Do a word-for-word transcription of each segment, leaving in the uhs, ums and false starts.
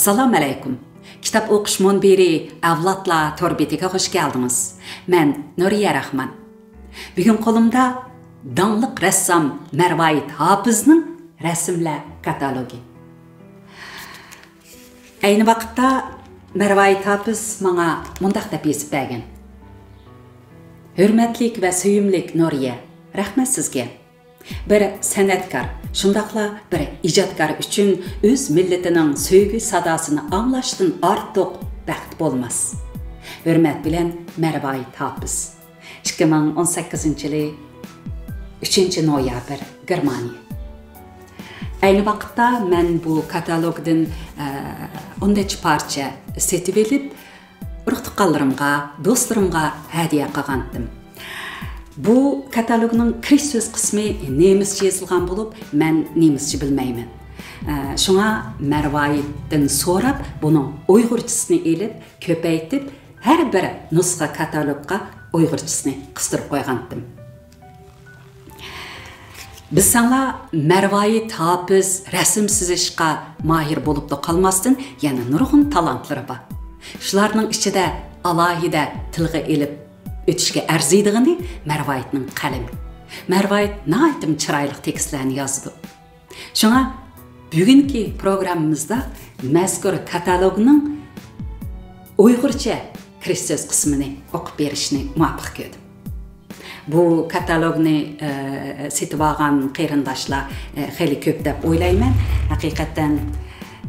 سالام ئەلەيكۇم. كىتاب ئوقۇش مۇنبىرى ئەۋلادلار تور بېتىگە خۇش كەلدىڭىز. مەن نۇرىيە راخمان. بۈگۈن قولۇمدا داڭلىق رەسسام مەرۋايىت ھاپىزنىڭ رەسىملەر كاتالوگى. ئەينى ۋاقىتتا مەرۋايىت ھاپىز ماڭا مۇنداق دەپ يېزىپ بەرگەن: ھۆرمەتلىك ۋە سۆيۈملۈك نۇرىيە، رەھمەت سىزگە. بىر سەنئەتكار، شۇنداقلا بىر ئىجادكار ئۈچۈن ئۆز مىللىتىنىڭ سۆيگۈ ساداسىنى ئاڭلاشتىن ئارتۇق بەخت بولماس. ھۆرمەت بىلەن، مەرۋايىت ھاپىز. ئىككى مىڭ ئون سەككىزىنچى يىلى، ئۈچىنچى نويابىر، گېرمانىيە. ئەينى ۋاقىتتا مەن بۇ كاتالوگدىن، ئە، ئون نەچچە پارچە سېتىۋېلىپ، ئۇرۇق-تۇغقانلىرىمغا، دوستلىرىمغا ھەدىيە قىلغانتىم. بۇ كاتالوگنىڭ كىرىش سۆز قىسمى نېمىسچە يېزىلغان بولۇپ، مەن نېمىسچە بىلمەيمەن. ئە، شۇڭا مەرۋايىتتىن سوراپ، بۇنىڭ ئۇيغۇرچىسىنى ئېلىپ، كۆپەيتىپ، ھەر بىر نۇسخا كاتالوگقا ئۇيغۇرچىسىنى قىستۇرۇپ قويغانتىم. بىلسەڭلار، مەرۋايىت ھاپىز رەسىم سىزىشقا ماھىر بولۇپلا قالماستىن، يەنە نۇرغۇن تالانتلىرى بار. شۇلارنىڭ ئىچىدە ئالاھىدە تىلغا ئېلىپ ئۆتۈشكە ئەرزىيدىغىنى مەرۋايىتنىڭ قەلىمى. مەرۋايىت ناھايىتىمۇ چىرايلىق تېكىستلەرنى يازىدۇ. شۇڭا بۈگۈنكى پروگراممىمىزدا مەزكۇر كاتالوگنىڭ ئۇيغۇرچە كىرىش سۆز قىسمىنى ئوقۇپ بېرىشنى مۇۋاپىق كۆردۈم. بۇ كاتالوگنى، ئە، سېتىۋالغان قېرىنداشلار، ئە، خېلى كۆپ دەپ ئويلايمەن. ھەقىقەتەن،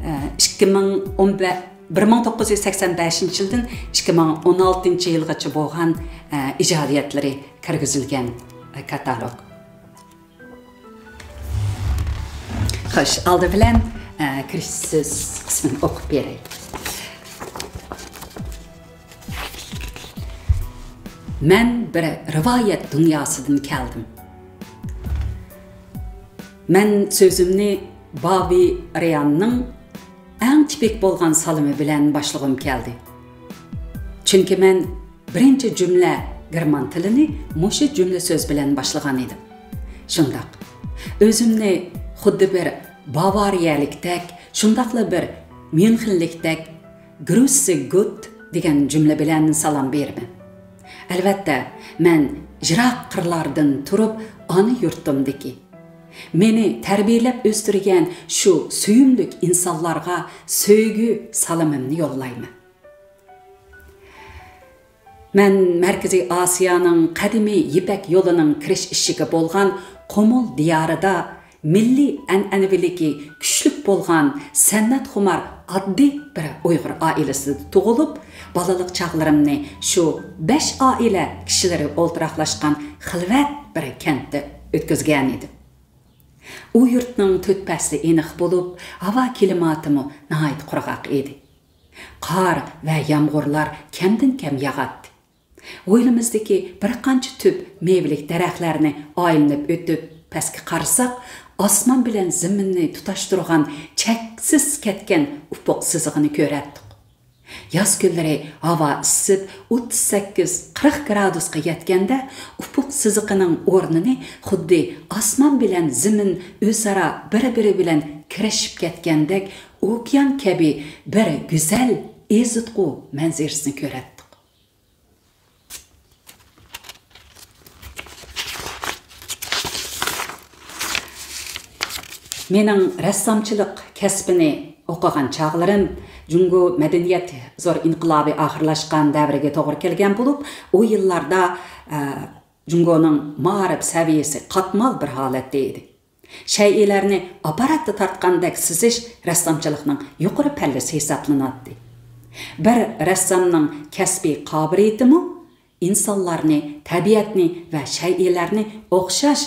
ئە، ئىككى مىڭ ئون بەش، بىر مىڭ توققۇز يۈز سەكسەن بەشىنچى يىلدىن ئىككى مىڭ ئون ئالتىنچى يىلغىچە بولغان، ئە، ئىجادىيەتلىرى كىرگۈزۈلگەن، ئە، كاتالوگ. خوش، ئالدى بىلەن، ئە، كىرىش سۆز قىسمىنى ئوقۇپ بېرەي. مەن بىر رىۋايەت دۇنياسىدىن كەلدىم. مەن سۆزۈمنى باۋى رىياننىڭ ئەڭ تىپىك بولغان سالىمى بىلەن باشلىغۇم كەلدى. چۈنكى مەن بىرىنچى جۈملە گېرمان تىلىنى مۇشۇ جۈملە سۆز بىلەن باشلىغان ئىدىم. شۇنداق، ئۆزۈمنى خۇددى بىر باۋارىيەلىكتەك، شۇنداقلا بىر ميۇنخېنلىكتەك، گروسسېگوت دېگەن جۈملە بىلەن سالام بېرىمەن. ئەلۋەتتە، مەن يىراق قىرلاردىن تۇرۇپ، ئانا يۇرتۇمدىكى، مېنى تەربىيەلەپ ئۆستۈرگەن شۇ سۆيۈملۈك ئىنسانلارغا سۆيگۈ سالىمىمنى يوللايمەن. مەن مەركىزىي ئاسىيانىڭ قەدىمىي يىپەك يولىنىڭ كىرىش ئىشىكى بولغان قۇمۇل دىيارىدا مىللىي ئەنئەنىۋىلىكى كۈچلۈك بولغان سەنئەتخۇمار ئاددىي بىر ئۇيغۇر ئائىلىسىدە تۇغۇلۇپ، بالىلىق چاغلىرىمنى شۇ بەش ئائىلە كىشىلىرى ئولتۇراقلاشقان خىلۋەت بىر كەنتتە ئۆتكۈزگەن ئىدىم. ئۇ يۇرتنىڭ تۆت پەسلى ئېنىق بولۇپ، ھاۋا كىلىماتىمۇ ناھايىتى قۇرغاق ئىدى. قار ۋە يامغۇرلار كەمدىن كەم ياغاتتى. ھويلىمىزدىكى بىر قانچە تۈپ مېۋىلىك دەرەخلەرنى ئايلىنىپ ئۆتۈپ، پەسكە قارىساق، ئاسمان بىلەن زېمىننى تۇتاشتۇرغان چەكسىز كەتكەن ئۇپۇق سىزىقىنى كۆرەتتۇق. ياز كۈنلىرى ھاۋا ئىسسىپ، ئوتتۇز سەككىز، قىرىق گرادۇسقا يەتكەندە، ئۇپۇق سىزىقىنىڭ ئورنىنى خۇددى ئاسمان بىلەن زېمىن ئۆزئارا بىر-بىرى بىلەن كىرىشىپ كەتكەندەك، ئوكيان كەبى بىر گۈزەل ئېزىتقۇ مەنزىرىسىنى كۆرەتتۇق. مېنىڭ رەسسامچىلىق كەسپىنى ئوقۇغان چاغلىرىم جۇڭگو مەدەنىيەت زور ئىنقىلابى ئاخىرلاشقان دەۋرگە توغرا كەلگەن بولۇپ، ئۇ يىللاردا، ئە، جۇڭگونىڭ مائارىپ سەۋىيەسى قاتمال بىر ھالەتتە ئىدى. شەيئىلەرنى ئاپپاراتتا تارتقاندەك سىزىش رەسسامچىلىقنىڭ يۇقىرى پەللىسى ھېسابلىناتتى. بىر رەسسامنىڭ كەسپىي قابىلىيىتىمۇ ئىنسانلارنى، تەبىئەتنى ۋە شەيئىلەرنى ئوخشاش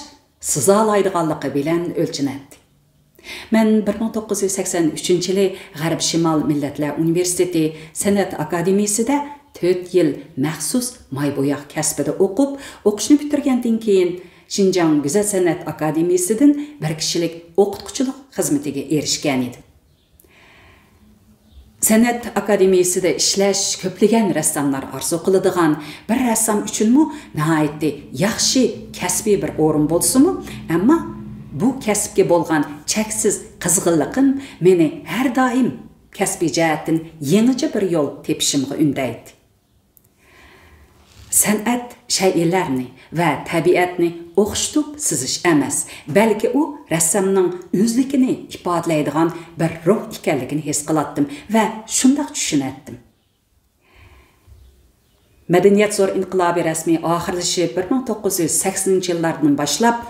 سىزالايدىغانلىقى بىلەن ئۆلچىنەتتى. مەن بىر مىڭ توققۇز يۈز سەكسەن ئۈچىنچى يىلى غەرب شىمال مىللەتلەر ئۇنىۋېرسىتېتى سەنئەت ئاكادېمىيىسىدە تۆت يىل مەخسۇس ماي بوياق كەسپىدە ئوقۇپ، ئوقۇشنى پۈتتۈرگەندىن كېيىن، شىنجاڭ گۈزەل سەنئەت ئاكادېمىيىسىدىن بىر كىشىلىك ئوقۇتقۇچىلىق خىزمىتىگە ئېرىشكەن ئىدىم. سەنئەت ئاكادېمىيىسىدە ئىشلەش كۆپلىگەن رەسساملار ئارزۇ قىلىدىغان، بىر رەسسام ئۈچۈنمۇ ناھايىتى ياخشى كەسپىي بىر ئورۇن بولسىمۇ، ئەمما بۇ كەسىپكە بولغان چەكسىز قىزغىنلىقىم مېنى ھەر دائىم كەسپىي جەھەتتىن يېڭىچە بىر يول تېپىشىمغا ئۈندەيتتى. سەنئەت شەيئىلەرنى ۋە تەبىئەتنى ئوخشىتىپ سىزىش ئەمەس، بەلكى ئۇ رەسسامنىڭ ئۆزلۈكىنى ئىپادىلەيدىغان بىر روھ ئىكەنلىكىنى ھېس قىلاتتىم ۋە شۇنداق چۈشىنەتتىم. مەدەنىيەت زور ئىنقىلابى رەسمىي ئاخىرلىشىپ، بىر مىڭ توققۇز يۈز سەكسىنىنچى يىللاردىن باشلاپ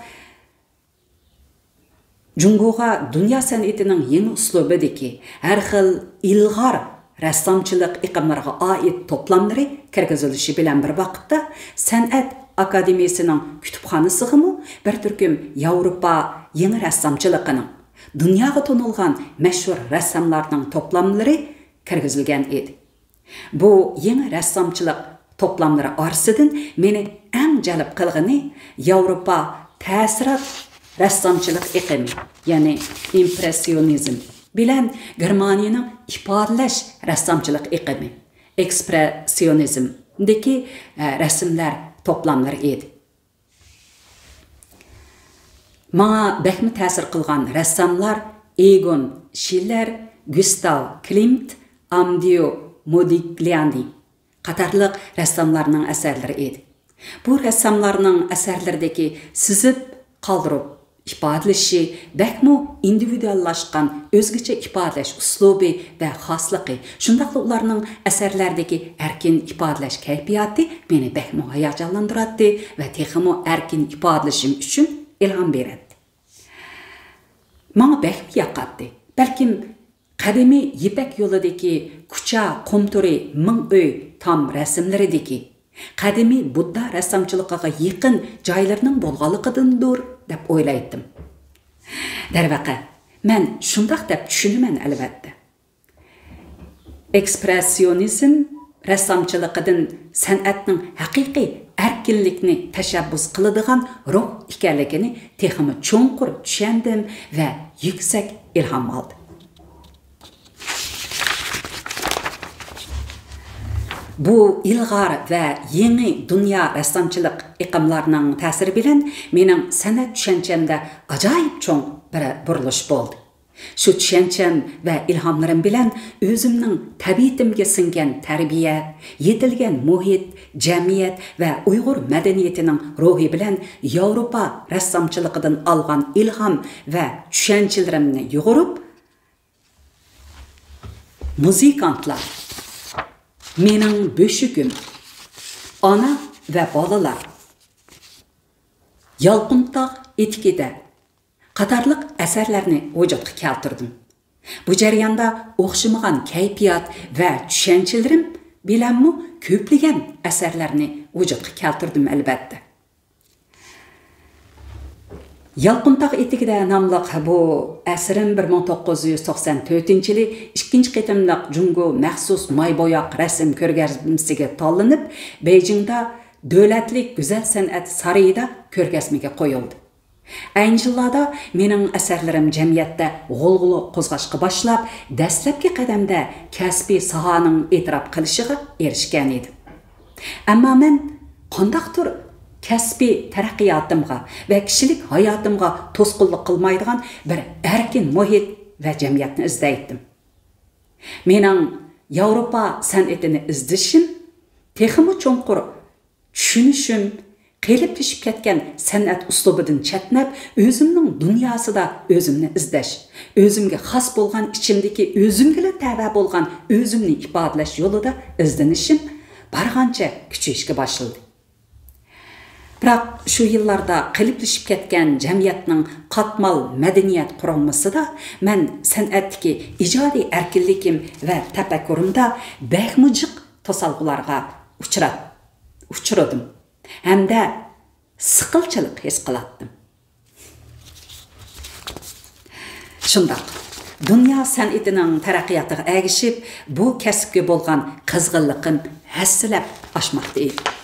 جۇڭگوغا دۇنيا سەنئىتىنىڭ يېڭى ئۇسلۇبىدىكى ھەر خىل ئىلغار رەسسامچىلىق ئېقىملىرىغا ئائىت توپلاملىرى كىرگۈزۈلۈشى بىلەن بىر ۋاقىتتا، سەنئەت ئاكادېمىيىسىنىڭ كۇتۇپخانىسىغىمۇ بىر تۈركۈم ياۋروپا يېڭى رەسسامچىلىقىنىڭ، دۇنياغا تونۇلغان مەشھۇر رەسساملارنىڭ توپلاملىرى كىرگۈزۈلگەن ئىدى. بۇ يېڭى رەسسامچىلىق توپلاملىرى ئارىسىدىن مېنى ئەڭ جەلپ قىلغىنى ياۋروپا تەسىرات رەسسامچىلىق ئېقىمى، يەنى ئىمپرېسسىيونىزم بىلەن گېرمانىيەنىڭ ئىپادىلەش رەسسامچىلىق ئېقىمى، ئېكسپرېسسىيونىزمدىكى، ئە، رەسىملەر توپلاملىرى ئىدى. ماڭا بەكمۇ تەسىر قىلغان رەسساملار ئېگون شىللېر، گۇستاۋ كلىمت، ئامدىيو مودىگليانى قاتارلىق رەسساملارنىڭ ئەسەرلىرى ئىدى. بۇ رەسساملارنىڭ ئەسەرلىرىدىكى سىزىپ قالدۇرۇپ ئىپادىلىشى، بەكمۇ ئىندىۋىدۇئاللاشقان ئۆزگىچە ئىپادىلەش ئۇسلۇبى ۋە خاسلىقى، شۇنداقلا ئۇلارنىڭ ئەسەرلەردىكى ئەركىن ئىپادىلەش كەيپىياتى مېنى بەكمۇ ھاياجانلاندۇراتتى ۋە تېخىمۇ ئەركىن ئىپادىلىشىم ئۈچۈن ئىلھام بېرەتتى. ماڭا بەكمۇ ياقاتتى. بەلكىم قەدىمىي يىپەك يولىدىكى كۇچا قۇم تورى، مىڭ ئۆي تام رەسىملىرىدىكى قەدىمىي بۇددا رەسسامچىلىقىغا يېقىن جايلىرىنىڭ بولغانلىقىدىندۇر دەپ ئويلايتتىم. دەرۋەقە، مەن شۇنداق دەپ چۈشىنىمەن، ئەلۋەتتە. ئېكسپرېسسىيونىزم رەسسامچىلىقىدىن سەنئەتنىڭ ھەقىقىي ئەركىنلىكنى تەشەببۇس قىلىدىغان روھ ئىكەنلىكىنى تېخىمۇ چوڭقۇر چۈشەندىم ۋە يۈكسەك ئىلھام ئالدىم. بۇ ئىلغار ۋە يېڭى دۇنيا رەسسامچىلىق ئېقىملارنىڭ تەسىرى بىلەن مېنىڭ سەنئەت چۈشەنچەمدە ئاجايىپ چوڭ بىر بۇرۇلۇش بولدى. شۇ چۈشەنچەم ۋە ئىلھاملىرىم بىلەن ئۆزۈمنىڭ تەبىئىتىمگە سىڭگەن تەربىيە، يېتىلگەن مۇھىت، جەمئىيەت ۋە ئۇيغۇر مەدەنىيىتىنىڭ روھى بىلەن ياۋروپا رەسسامچىلىقىدىن ئالغان ئىلھام ۋە چۈشەنچىلىرىمنى يۇغۇرۇپ، مۇزىكانتلار، مېنىڭ بۆشۈكۈم، ئانا ۋە بالىلار، يالقۇنتاغ ئېتىكىدە قاتارلىق ئەسەرلەرنى ۋۇجۇدقا كەلتۈردۈم. بۇ جەرياندا ئوخشىمىغان كەيپىيات ۋە چۈشەنچىلىرىم بىلەنمۇ كۆپلىگەن ئەسەرلەرنى ۋۇجۇدقا كەلتۈردۈم، ئەلۋەتتە. يالقۇنتاغ ئېتىكىدە ناملىق بۇ ئەسىرىم بىر مىڭ توققۇز يۈز توقسان تۆتىنچى يىلى ئىككىنچى قېتىملىق جۇڭگو مەخسۇس ماي بوياق رەسىم كۆرگەزمىسىگە تاللىنىپ، بېيجىڭدا دۆلەتلىك گۈزەل سەنئەت سارىيىدا كۆرگەزمىگە قويۇلدى. ئەينى يىللاردا مېنىڭ ئەسەرلىرىم جەمئىيەتتە غۇلغۇلا قوزغاشقا باشلاپ، دەسلەپكى قەدەمدە كەسپىي ساھانىڭ ئېتىراپ قىلىشىغا ئېرىشكەن ئىدى. ئەمما مەن قانداقتۇر كەسپىي تەرەققىياتىمغا ۋە كىشىلىك ھاياتىمغا توسقۇنلۇق قىلمايدىغان بىر ئەركىن مۇھىت ۋە جەمئىيەتنى ئىزدەيتتىم. مېنىڭ ياۋروپا سەنئىتىنى ئىزدىشىم تېخىمۇ چوڭقۇر چۈشىنىشىم، قېلىپلىشىپ كەتكەن سەنئەت ئۇسلۇبىدىن چەتنەپ، ئۆزۈمنىڭ دۇنياسىدا ئۆزۈمنى ئىزدەش، ئۆزۈمگە خاس بولغان ئىچىمدىكى ئۆزۈمگىلا تەۋە بولغان ئۆزۈمنى ئىپادىلەش يولىدا ئىزدىنىشىم بارغانچە كۈچىيىشكە باشلىدى. بىراق شۇ يىللاردا قېلىپلىشىپ كەتكەن جەمئىيەتنىڭ قاتمال مەدەنىيەت قۇرۇلمىسىدا مەن سەنئەتتىكى ئىجادىي ئەركىنلىكىم ۋە تەپەككۇرۇمدا بەكمۇ جىق توسالغۇلارغا ئۇچرات-، ئۇچرىدىم ھەمدە سىقىلچىلىق ھېس قىلاتتىم. شۇنداق، دۇنيا سەنئىتىنىڭ تەرەققىياتىغا ئەگىشىپ، بۇ كەسىپكە بولغان قىزغىنلىقىم ھەسسىلەپ ئاشماقتا ئىدى.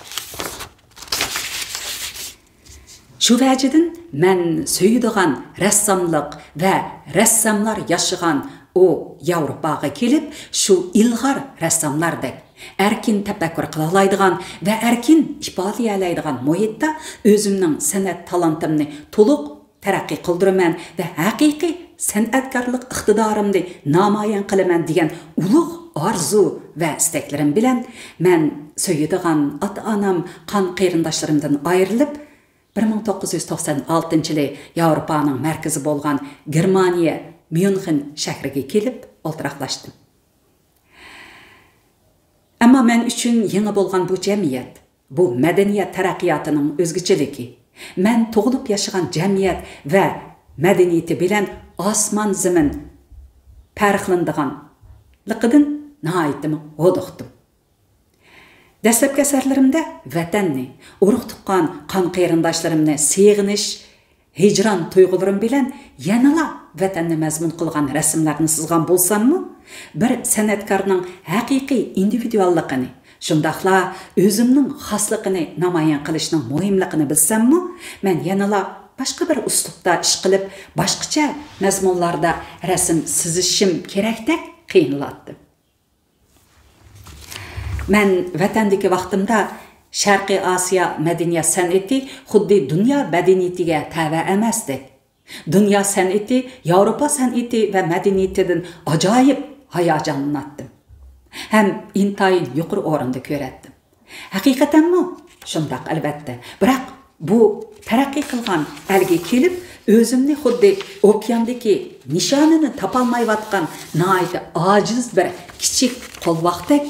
شۇ ۋەجىدىن مەن سۆيىدىغان رەسساملىق ۋە رەسساملار ياشىغان ئۇ ياۋروپاغا كېلىپ، شۇ ئىلغار رەسساملاردەك ئەركىن تەپەككۇر قىلالايدىغان ۋە ئەركىن ئىپادىلىيەلەيدىغان مۇھىتتا ئۆزۈمنىڭ سەنئەت تالانتىمنى تولۇق تەرەققىي قىلدۇرىمەن ۋە ھەقىقىي سەنئەتكارلىق ئىقتىدارىمنى نامايان قىلىمەن دېگەن ئۇلۇغ ئارزۇ ۋە ئىستەكلىرىم بىلەن، مەن سۆيىدىغان ئاتا-ئانام، قان قېرىنداشلىرىمدىن ئايرىلىپ، بىر مىڭ توققۇز يۈز توقسان ئالتىنچى يىلى ياۋروپانىڭ مەركىزى بولغان گېرمانىيە ميۇنخېن شەھىرىگە كېلىپ ئولتۇراقلاشتىم. ئەمما مەن ئۈچۈن يېڭى بولغان بۇ جەمئىيەت، بۇ مەدەنىيەت تەرەققىياتىنىڭ ئۆزگىچىلىكى، مەن تۇغۇلۇپ ياشىغان جەمئىيەت ۋە مەدەنىيىتى بىلەن ئاسمان-زېمىن پەرقلىنىدىغانلىقىدىن ناھايىتىمۇ ھودۇقتۇم. دەسلەپكى ئەسەرلىرىمدە ۋەتەننى، ئۇرۇق-تۇغقان، قان-قېرىنداشلىرىمنى سېغىنىش، ھىجران تۇيغۇلىرىم بىلەن يەنىلا ۋەتەننى مەزمۇن قىلغان رەسىملەرنى سىزغان بولساممۇ، بىر سەنئەتكارنىڭ ھەقىقىي ئىندىۋىدۇئاللىقىنى، شۇنداقلا ئۆزۈمنىڭ خاسلىقىنى نامايان قىلىشنىڭ مۇھىملىقىنى بىلسەممۇ، مەن يەنىلا باشقا بىر ئۇسلۇبتا ئىش قىلىپ، باشقىچە مەزمۇنلاردا رەسىم سىزىشىم كېرەكتەك قىينىلاتتىم. مەن ۋەتەندىكى ۋاقتىمدا شەرقىي ئاسىيا مەدەنىيەت سەنئىتى خۇددى دۇنيا مەدەنىيىتىگە تەۋە ئەمەستەك، دۇنيا سەنئىتى ياۋروپا سەنئىتى ۋە مەدەنىيىتىدىن ئاجايىپ ھاياجانلىناتتىم ھەم ئىنتايىن يۇقىرى ئورۇندا كۆرەتتىم. ھەقىقەتەنمۇ شۇنداق، ئەلۋەتتە. بىراق بۇ تەرەققىي قىلغان ئەلگە كېلىپ، ئۆزۈمنى خۇددى ئوكياندىكى نىشانىنى تاپالمايۋاتقان ناھايىتى ئاجىز بىر كىچىك قولۋاقتەك،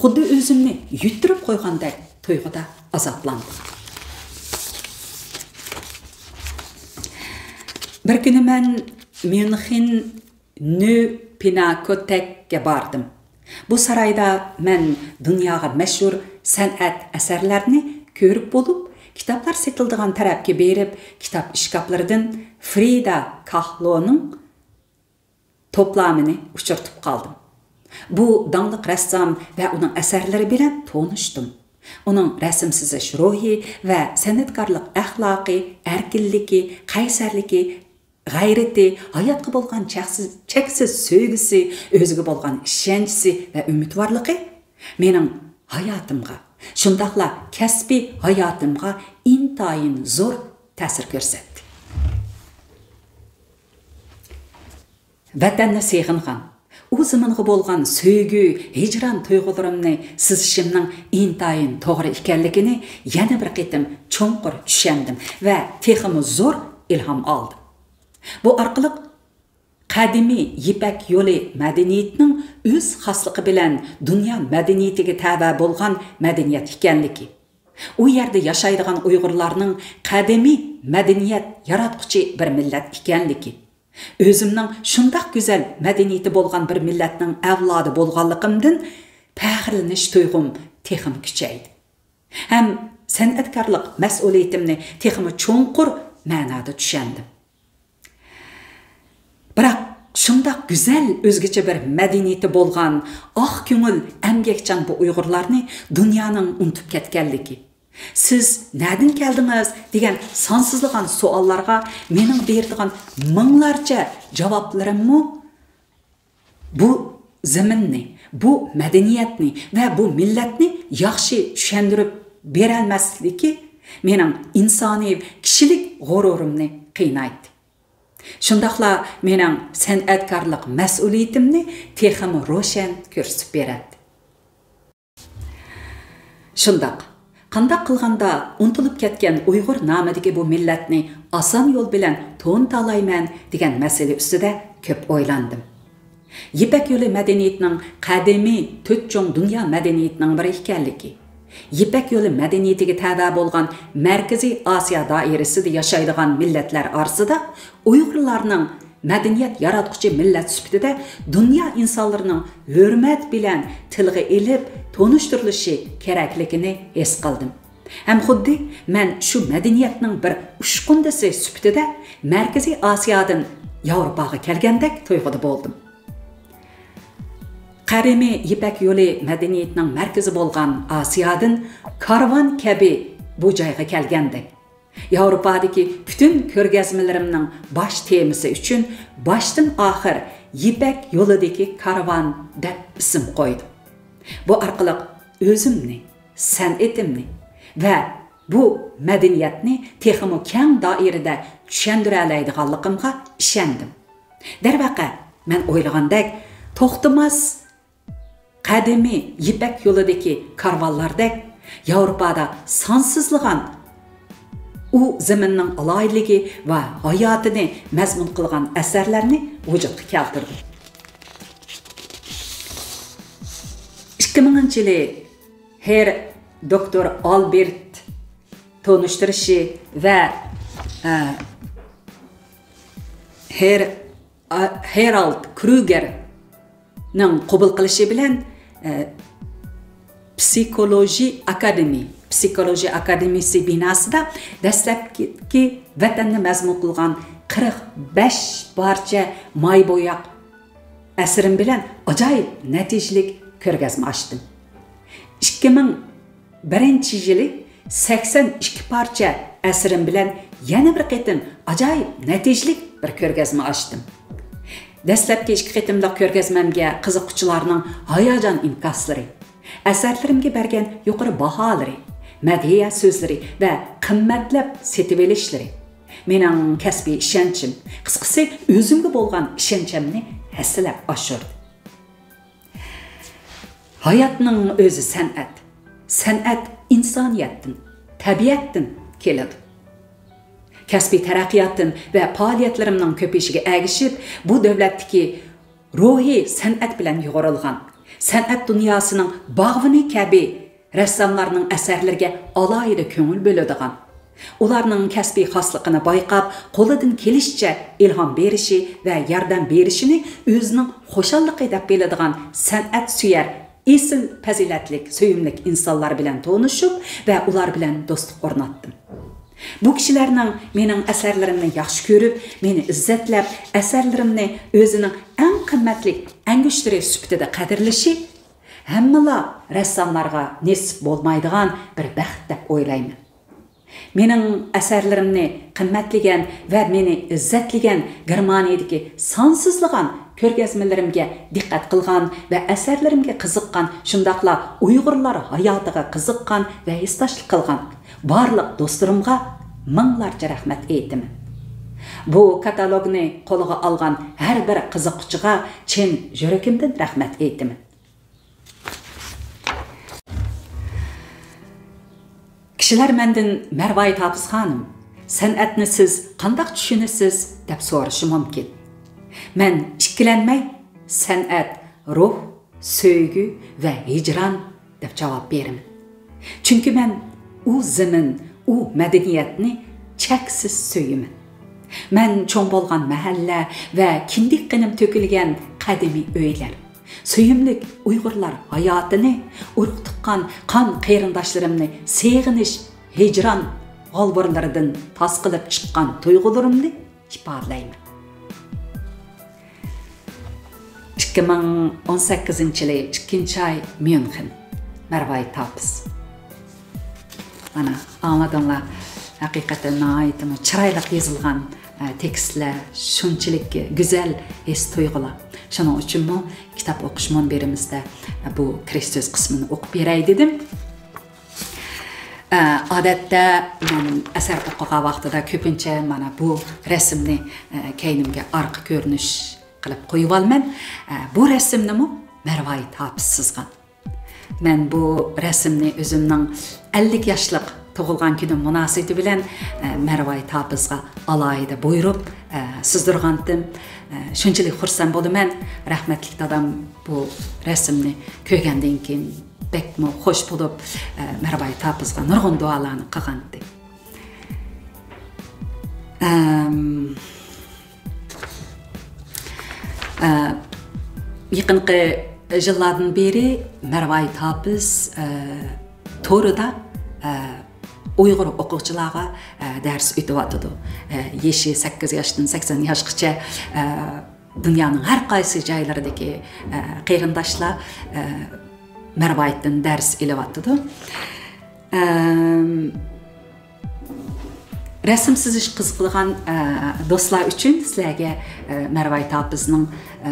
خۇددى ئۆزۈمنى يۈتتۈرۈپ قويغاندەك تۇيغۇدا ئازابلاندىم. بىر كۈنى مەن ميۇنخېن نۆ پىناكوتېككە باردىم. بۇ سارايدا مەن دۇنياغا مەشھۇر سەنئەت ئەسەرلەرنى كۆرۈپ بولۇپ، كىتابلار سېتىلىدىغان تەرەپكە بېرىپ، كىتاب ئىشكاپلىرىدىن فرىدا كاھلونىڭ توپلامىنى ئۇچرىتىپ قالدىم. بۇ داڭلىق رەسسام ۋە ئۇنىڭ ئەسەرلىرى بىلەن تونۇشتۇم. ئۇنىڭ رەسىم سىزىش روھى ۋە سەنئەتكارلىق ئەخلاقى، ئەركىنلىكى، قەيسەرلىكى، غەيرىتى، ھاياتقا بولغان چەكسىز، چەكسىز سۆيگۈسى، ئۆزىگە بولغان ئىشەنچىسى ۋە ئۈمىدۋارلىقى مېنىڭ ھاياتىمغا، شۇنداقلا كەسپىي ھاياتىمغا ئىنتايىن زور تەسىر كۆرسەتتى. ۋەتەننى سېغىنغان، ئۇ زېمىنغا بولغان سۆيگۈ، ھىجران تۇيغۇلىرىمنى سىزىشىمنىڭ ئىنتايىن توغرا ئىكەنلىكىنى يەنە بىر قېتىم چوڭقۇر چۈشەندىم ۋە تېخىمۇ زور ئىلھام ئالدىم. بۇ ئارقىلىق قەدىمىي يىپەك يولى مەدەنىيىتىنىڭ ئۆز خاسلىقى بىلەن دۇنيا مەدەنىيىتىگە تەۋە بولغان مەدەنىيەت ئىكەنلىكى، ئۇ يەردە ياشايدىغان ئۇيغۇرلارنىڭ قەدىمىي مەدەنىيەت ياراتقۇچى بىر مىللەت ئىكەنلىكى، ئۆزۈمنىڭ شۇنداق گۈزەل مەدەنىيىتى بولغان بىر مىللەتنىڭ ئەۋلادى بولغانلىقىمدىن پەخىرلىنىش تۇيغۇم تېخىمۇ كۈچەيدى. ھەم سەنئەتكارلىق مەسئۇلىيىتىمنى تېخىمۇ چوڭقۇر مەنادا چۈشەندىم. بىراق شۇنداق گۈزەل، ئۆزگىچە بىر مەدەنىيىتى بولغان، ئاق كۆڭۈل، ئەمگەكچان بۇ ئۇيغۇرلارنى دۇنيانىڭ ئۇنتۇپ كەتكەنلىكى، «سىز نەدىن كەلدىڭىز؟» دېگەن سانسىزلىغان سوئاللارغا مېنىڭ بېرىدىغان مىڭلارچە جاۋابلىرىممۇ بۇ زېمىننى، بۇ مەدەنىيەتنى ۋە بۇ مىللەتنى ياخشى چۈشەندۈرۈپ بېرەلمەسلىكى مېنىڭ ئىنسانىي كىشىلىك غۇرۇرۇمنى قىينايتتى. شۇنداقلا مېنىڭ سەنئەتكارلىق مەسئۇلىيىتىمنى تېخىمۇ روشەن كۆرسىتىپ بېرەتتى. شۇنداق، قانداق قىلغاندا ئۇنتۇلۇپ كەتكەن ئۇيغۇر نامىدىكى بۇ مىللەتنى ئاسان يول بىلەن تونۇتالايمەن دېگەن مەسىلە ئۈستىدە كۆپ ئويلاندىم. يىپەك يولى مەدەنىيىتىنىڭ قەدىمىي تۆت چوڭ دۇنيا مەدەنىيىتىنىڭ بىرى ئىكەنلىكى، يىپەك يولى مەدەنىيىتىگە تەۋە بولغان مەركىزىي ئاسىيا دائىرىسىدە ياشايدىغان مىللەتلەر ئارىسىدا ئۇيغۇرلارنىڭ مەدەنىيەت ياراتقۇچى مىللەت سۈپىتىدە دۇنيا ئىنسانلىرىنىڭ ھۆرمەت بىلەن تىلغا ئېلىپ تونۇشتۇرۇلۇشى كېرەكلىكىنى ھېس قىلدىم. ھەم خۇددى مەن شۇ مەدەنىيەتنىڭ بىر ئۇچقۇندىسى سۈپىتىدە مەركىزىي ئاسىيادىن ياۋروپاغا كەلگەندەك تۇيغۇدا بولدۇم. قەدىمىي يىپەك يولى مەدەنىيىتىنىڭ مەركىزى بولغان ئاسىيادىن كارۋان كەبى بۇ جايغا كەلگەندەك، ياۋروپادىكى پۈتۈن كۆرگەزمىلىرىمنىڭ باش تېمىسى ئۈچۈن باشتىن ئاخىر يىپەك يولىدىكى كارۋان دەپ ئىسىم قويدۇم. بۇ ئارقىلىق ئۆزۈمنى، سەنئىتىمنى ۋە بۇ مەدەنىيەتنى تېخىمۇ كەڭ دائىرىدە چۈشەندۈرەلەيدىغانلىقىمغا ئىشەندىم. دەرۋەقە، مەن ئويلىغاندەك، توختىماس قەدىمىي يىپەك يولىدىكى كارۋانلاردەك ياۋروپادا سانسىزلىغان ئۇ زېمىننىڭ ئالاھىدىلىكى ۋە ھاياتىنى مەزمۇن قىلغان ئەسەرلەرنى ۋۇجۇدقا كەلتۈردى. ئىككى مىڭىنچى يىلى ھېر دوكتور ئالبېرت تونۇشتۇرۇشى ۋە، ئە، ھېر، ئا، ھېرالد كروگېرنىڭ قوبۇل قىلىشى بىلەن، ئە، پسىخولوژى ئاكادېمىي، پسىخولوژى ئاكادېمىيىسى بىناسىدا دەسلەپكى ۋەتەننى مەزمۇن قىلغان قىرىق بەش پارچە ماي بوياق ئەسىرىم بىلەن ئاجايىپ نەتىجىلىك كۆرگەزمە ئاچتىم. ئىككى مىڭ بىرىنچى يىلى سەكسەن ئىككى پارچە ئەسىرىم بىلەن يەنە بىر قېتىم ئاجايىپ نەتىجىلىك بىر كۆرگەزمە ئاچتىم. دەسلەپكى ئىككى قېتىملىق كۆرگەزمەمگە قىزىققۇچىلارنىڭ ھاياجان ئىنكاسلىرى، ئەسەرلىرىمگە بەرگەن يۇقىرى باھالىرى، مەدھىيە سۆزلىرى ۋە قىممەتلەپ سېتىۋېلىشلىرى مېنىڭ كەسپىي ئىشەنچىم، قىسقىسى، ئۆزۈمگە بولغان ئىشەنچىمنى ھەسسىلەپ ئاشۇردى. ھاياتنىڭ ئۆزى سەنئەت. سەنئەت ئىنسانىيەتتىن، تەبىئەتتىن كېلىدۇ. كەسپىي تەرەققىياتىم ۋە پائالىيەتلىرىمنىڭ كۆپىيىشىگە ئەگىشىپ، بۇ دۆلەتتىكى روھى سەنئەت بىلەن يۇغۇرۇلغان، سەنئەت دۇنياسىنىڭ باغۋىنى كەبى رەسساملارنىڭ ئەسەرلىرىگە ئالاھىدە كۆڭۈل بۆلىدىغان، ئۇلارنىڭ كەسپىي خاسلىقىنى بايقاپ، قولىدىن كېلىشىچە ئىلھام بېرىشى ۋە ياردەم بېرىشىنى ئۆزىنىڭ خۇشاللىقى دەپ بىلىدىغان سەنئەتسۆيەر، ئېسىل پەزىلەتلىك، سۆيۈملۈك ئىنسانلار بىلەن تونۇشۇپ ۋە ئۇلار بىلەن دوستلۇق ئورناتتىم. بۇ كىشىلەرنىڭ مېنىڭ ئەسەرلىرىمنى ياخشى كۆرۈپ، مېنى ئىززەتلەپ، ئەسەرلىرىمنى ئۆزىنىڭ ئەڭ قىممەتلىك ئەڭگۈشتىرى سۈپىتىدە قەدىرلىشى ھەممىلا رەسساملارغا نېسىپ بولمايدىغان بىر بەخت دەپ ئويلايمەن. مېنىڭ ئەسەرلىرىمنى قىممەتلىگەن ۋە مېنى ئىززەتلىگەن گېرمانىيەدىكى سانسىزلىغان كۆرگەزمىلىرىمگە دىققەت قىلغان ۋە ئەسەرلىرىمگە قىزىققان، شۇنداقلا ئۇيغۇرلار ھاياتىغا قىزىققان ۋە ھېسداشلىق قىلغان بارلىق دوستلىرىمغا مىڭلارچە رەھمەت ئېيتىمەن. بۇ كاتالوگنى قولىغا ئالغان ھەر بىر قىزىققۇچىغا چىن يۈرىكىمدىن رەھمەت ئېيتىمەن. كىشىلەر مەندىن، «مەرۋايىت ھاپىز خانىم، سەنئەتنى سىز قانداق چۈشىنىسىز؟» دەپ سورىشى مۇمكىن. مەن ئىككىلەنمەي، «سەنئەت روھ، سۆيگۈ ۋە ھىجران» دەپ جاۋاب بېرىمەن. چۈنكى مەن ئۇ زېمىن، ئۇ مەدەنىيەتنى چەكسىز سۆيىمەن. مەن چوڭ بولغان مەھەللە ۋە كىندىك قېنىم تۆكۈلگەن قەدىمىي ئۆيلەر، سۆيۈملۈك ئۇيغۇرلار ھاياتىنى، ئۇرۇق-تۇغقان، قان قېرىنداشلىرىمنى سېغىنىش، ھىجران غالۋىرلىرىدىن تاسقىلىپ چىققان تۇيغۇلىرىمنى ئىپادىلەيمەن. ئىككى مىڭ ئون سەككىزىنچى يىلى ئىككىنچى ئاي، ميۇنخېن. مەرۋايىت ھاپىز. مانا، ئاڭلىدىڭلار. ھەقىقەتەن ناھايىتىمۇ چىرايلىق يېزىلغان، ئە، تېكىستلەر، شۇنچىلىك گۈزەل ھېس-تۇيغۇلار. شۇنىڭ ئۈچۈنمۇ كىتاب ئوقۇش مۇنبىرىمىزدە، ئە، بۇ كىرىش سۆز قىسمىنى ئوقۇپ بېرەي دېدىم. ئە، ئادەتتە مەن ئەسەر ئوقۇغان ۋاقتىدا كۆپىنچە مانا بۇ رەسىمنى، ئە، كەينىمگە ئارقا كۆرۈنۈش قىلىپ قويۇۋالىمەن. ئە، بۇ رەسىمنىمۇ مەرۋايىت ھاپىز سىزغان. مەن بۇ رەسىمنى ئۆزۈمنىڭ ئەللىك ياشلىق تۇغۇلغان كۈنۈم مۇناسىۋىتى بىلەن، ئە، مەرۋايىت ھاپىزغا ئالاھىدە بۇيرۇپ، ئە، سىزدۇرغانتىم. ئە، شۇنچىلىك خۇرسەن بولىمەن. رەھمەتلىك دادام بۇ رەسىمنى كۆرگەندىن كېيىن بەكمۇ خوش بولۇپ، ئە، مەرۋايىت ھاپىزغا نۇرغۇن دۇئالارنى قىلغانتى. ئەم، ئە، يېقىنقى يىللاردىن بېرى مەرۋايىت ھاپىز، ئە، تورىدا، ئە، ئۇيغۇر ئوقۇغۇچىلارغا، ئە، دەرس ئۆتۈۋاتىدۇ. ئە، يېشى سەككىز ياشتىن سەكسەن ياشقىچە، ئە، دۇنيانىڭ ھەر قايسى جايلىرىدىكى، ئە، قېرىنداشلار، ئە، مەرۋايىتتىن دەرس ئېلىۋاتىدۇ. ئەم، رەسىم سىزىش قىزىقىدىغان، ئە، دوستلار ئۈچۈن سىلەرگە، ئە، مەرۋايىت ھاپىزنىڭ، ئە،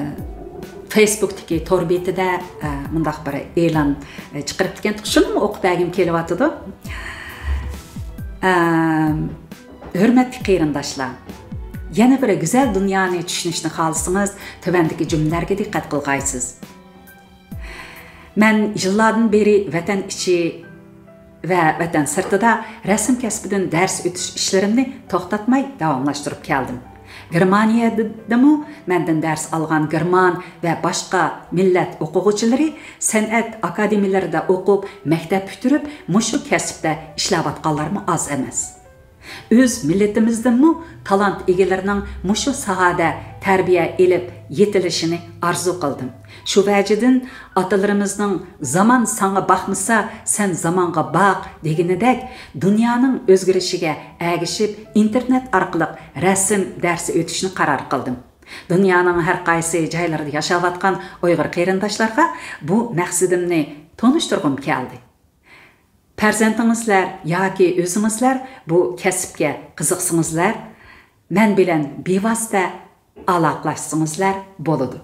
فېيسبۇكتىكى تور بېتىدە، ئە، مۇنداق بىر ئېلان، ئە، چىقىرىپتىكەن. شۇنىمۇ ئوقۇپ بەرگۈم كېلىۋاتىدۇ. ئەم، ھۆرمەتلىك قېرىنداشلار، يەنە بىر گۈزەل دۇنيانى چۈشىنىشنى خالىسىڭىز، تۆۋەندىكى جۈملىلەرگە دىققەت قىلغايسىز. مەن يىللاردىن بېرى ۋەتەن ئىچى ۋە ۋەتەن سىرتىدا رەسىم كەسپىدىن دەرس ئۆتۈش ئىشلىرىمنى توختاتماي داۋاملاشتۇرۇپ كەلدىم. گېرمانىيەدىمۇ مەندىن دەرس ئالغان گېرمان ۋە باشقا مىللەت ئوقۇغۇچىلىرى سەنئەت ئاكادېمىيەلىرىدە ئوقۇپ، مەكتەپ پۈتتۈرۈپ، مۇشۇ كەسىپتە ئىشلەۋاتقانلارمۇ ئاز ئەمەس. ئۆز مىللىتىمىزدىنمۇ تالانت ئىگىلىرىنىڭ مۇشۇ ساھەدە تەربىيە ئېلىپ يېتىلىشىنى ئارزۇ قىلدىم. شۇ ۋەجىدىن ئاتىلىرىمىزنىڭ «زامان ساڭا باقمىسا، سەن زامانغا باق» دېگىنىدەك، دۇنيانىڭ ئۆزگىرىشىگە ئەگىشىپ، ئىنتېرنېت ئارقىلىق رەسىم دەرسى ئۆتۈشنى قارار قىلدىم. دۇنيانىڭ ھەر قايسى جايلىرىدا ياشاۋاتقان ئۇيغۇر قېرىنداشلارغا بۇ مەقسىتىمنى تونۇشتۇرغۇم كەلدى. پەرزەنتىڭىزلەر ياكى ئۆزىڭىزلەر بۇ كەسىپكە قىزىقسىڭىزلەر، مەن بىلەن بىۋاسىتە ئالاقىلەشسىڭىزلەر بولىدۇ.